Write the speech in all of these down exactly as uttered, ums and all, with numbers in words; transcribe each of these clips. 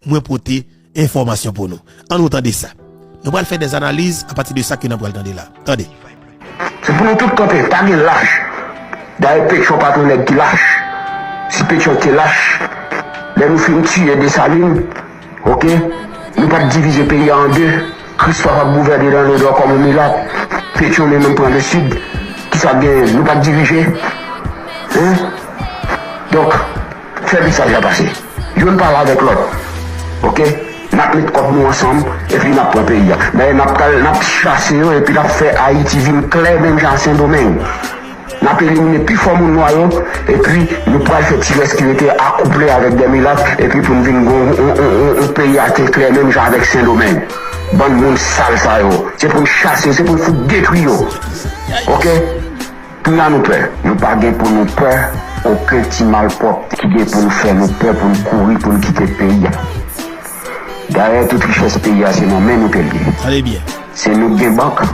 mwen pote enfòmasyon pou nou. Ann nou tande sa. Nou pral fè dèzanaliz apati de sa ke n ap pral tande la. Tande. Se pou nou tout kanpe, pa gen lach. Dayè Petyon pa t yon nèg ki lach. Si Petyon te lach, lè nou fin tiye Desalin, oke, nou pa t divize peyi a an de. Kristòf ap gouvène nan lodò kòm yon milat. Petyon li menm pran lesid. Kisa k genyen? Nou pa t dirije? Hein? Donk, fè mesaj la pase. Youn pale avèk lòt. Oke? N ap met kòb nou ansanm, epi n ap pran peyi a. Dayè, n ap pral, n ap chase yo, epi n ap fè Ayiti vin klè menm jan a Sendomeng. N ap elimine pifò moun nwa yo, epi nou pral fè ti rès ki rete akouple avèk dè milat, epi pou n vin gen yon, yon, yon, yon, yon peyi a te klè menm jan avèk Sendomeng. Bann moun sal sa yo. Se pou n chase yo, se pou n fout detwi yo. Oke? Kounya nou pè. Nou pa gen pou nou pè okenn ti malpwòpte ki gen pou nou fè nou pè pou n kouri pou n kite peyi a. Dayè, tout richès peyi a se nan men nou ke l ye. Tande byen. Se nou k gen bank,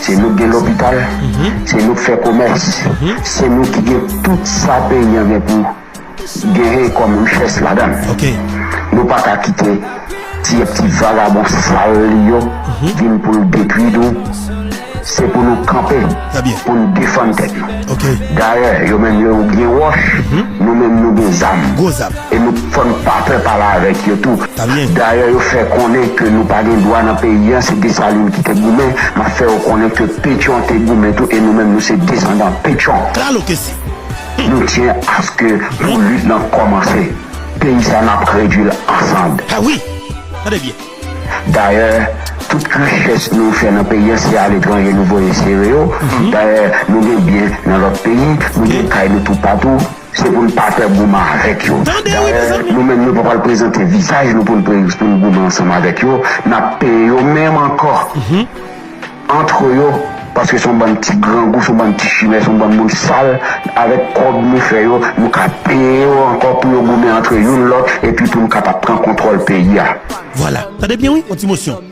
se nou k gen lopital, se nou k fè komès, se nou ki gen tout sa peyi an gen pou genyen kòm richès ladan l. Oke. Nou pa ka kite ti, ti vagabon sal li yo vin pou l detwi nou. Se pou nou kanpe, Trè byen. Pou n defann tèt nou. Oke. Dayè, yo menm yo gen wòch, nou menm nou gen zam. Gwo zam. E nou fò n pa pè pale avèk yo tou. Trè byen. Dayè, yo fè konnen ke nou pa gen dwa nan peyi an, se Desalin ki te goumen. M ap fè yo konnen ke Petyon te goumen tou, e nou menm nou se desandan Petyon. Klalo ke se. Nou tyen aske pou lit lan kòmanse. Peyi sa n ap redwi l an sann. Ah wi. Tande byen. Dayè, tout richès nou fè nan peyi an, se aletranje nou voye sere yo. Dayè, nou gen byen nan lòt peyi, nou gen kay nou toupatou. Se pou n pa pè goumen avèk yo. Tande wi, mezanmi. Nou menm, nou pa pral prezante vizaj nou pou n pre- pou n goumen ansanm avèk yo. N ap peye yo menm ankò. Antre yo, paske se yon bann ti grangou, se yon bann ti chimè, se yon bann moun sal. Avèk kòb nou fè yo, nou ka peye yo ankò pou yo goumen antre youn lòt, epi pou nou kapab pran kontwòl peyi a. Vwala. Tande byen wi, yon ti mosyon.